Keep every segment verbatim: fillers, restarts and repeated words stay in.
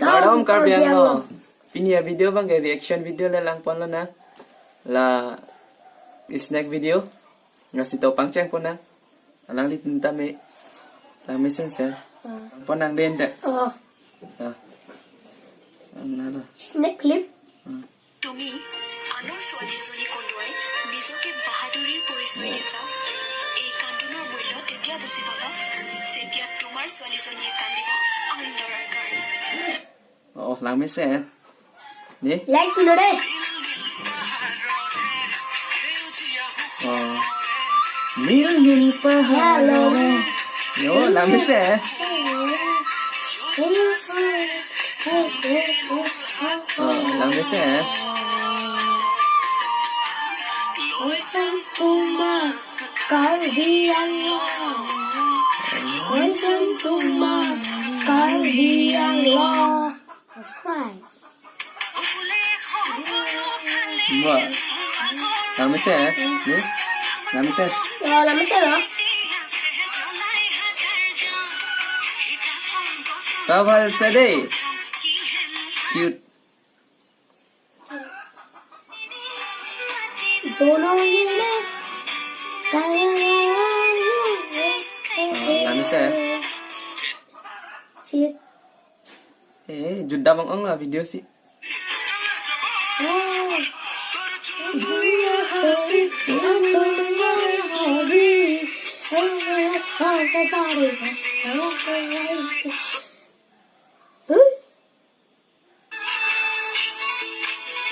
Kardom Karbi Anglong. Pini a-video abang ke reaction video le langponlonang. La snack video. Ngasito pangchengponnang. Alanglitum tame. Langmesen sir. Ah. Ponang den dek. Oh. Ah. Ang nalo. Snack clip. Ah. তুমি আনৰ ছোৱালী এজনী কন্দুৱাই নিজকে বাহাদুৰীৰ পৰিচয় দিছা। এই কান্দোনৰ মূল্য তেতিয়া বুজি পাবা, যেতিয়া তোমাৰ ছোৱালীজনীয়ে কান্দিব আন ল'ৰাৰ কাৰণে। Oh, langmesen. Ni? Like nore. Oh. Nil nil pahalo. Yo, langmesen. Oh, langmesen. Oi chang tuma kal hiang lo. Oi chang tuma kal hiang lo. Surprise. Wah. Langmesen, eh? Ni? Langmesen. Ya, langmesen lo. Sabal sede. Cute. Dono yele. Oh, langmesen. Cute. Eh, jut damang ong la video si.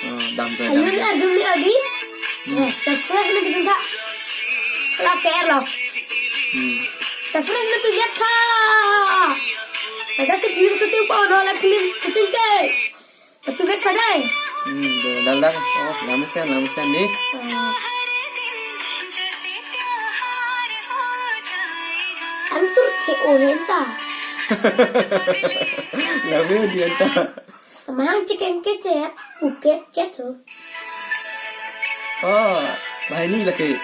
Oh, dam sa, dam. Ayun, Arjun ni Adi. Hmm. Eh, subscribe na kita. Like, share lo. Hmm. Subscribe na pilihan tha. Ada si film shooting po, no, la film shooting ke. Tapi baik kadai. Hmm, do, dal, dal. Oh, langmesen, langmesen ni. Ah. Antur the o henta. Langme di anta. Amahang chicken ke chet, buket chet ho. Oh, bahini lake.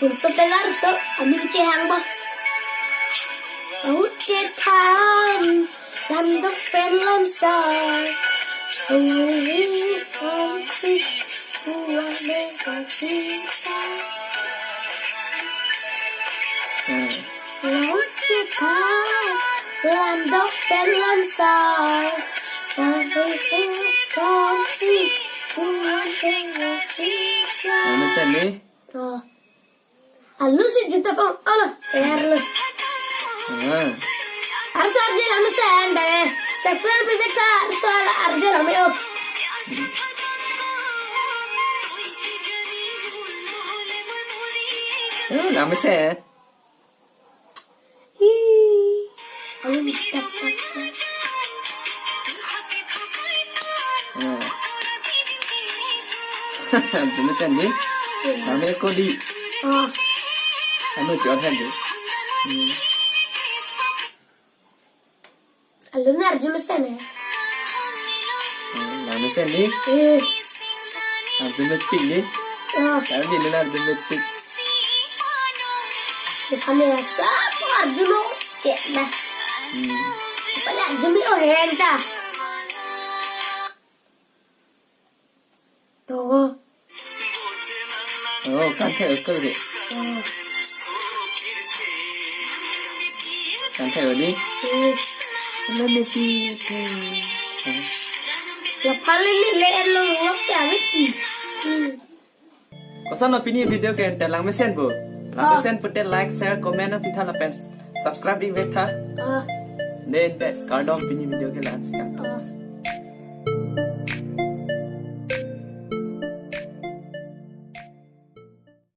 Unsur dengar so, amin chehang ba. Au chethan, lam dok pen lam sa. Ui, ui, si, ua, me, ka, si, sa. Hmm. Lam chethan, lam dok pen lam sa. Lam dok pen lam sa. Langmesen ni? Oh. Alu si juta pang, ala, er lo. Ah. Arso arje langmesen dai. Subscribe pi beta, arso ala arje langme o. Oh, langmesen. Ih, alu mesti dapat. Hmm. Langmesen ni? Iya. Langme ko di. Oh. Anu jual kan di. Hmm. Alu ni arjumesen ya? Hmm, langmesen ni? Eh. Arjumesen ni? Oh. Kalau ni lu arjumesen. Depan ya, siapa arjuno? Cek dah. Hmm. Depan ya, arjumi o henta. To. Oh, kan the ukur de. Oh. Kan the odi? Eh. Ano ni si? La pali ni le lo lo kya viti. Hmm. Koson lo pini video ke ente langmesen bo. Langmesen pute like, share, comment, aphi tha lapen subscribe ding vek tha. Ah. De ente kardom pini video ke la-an si kang.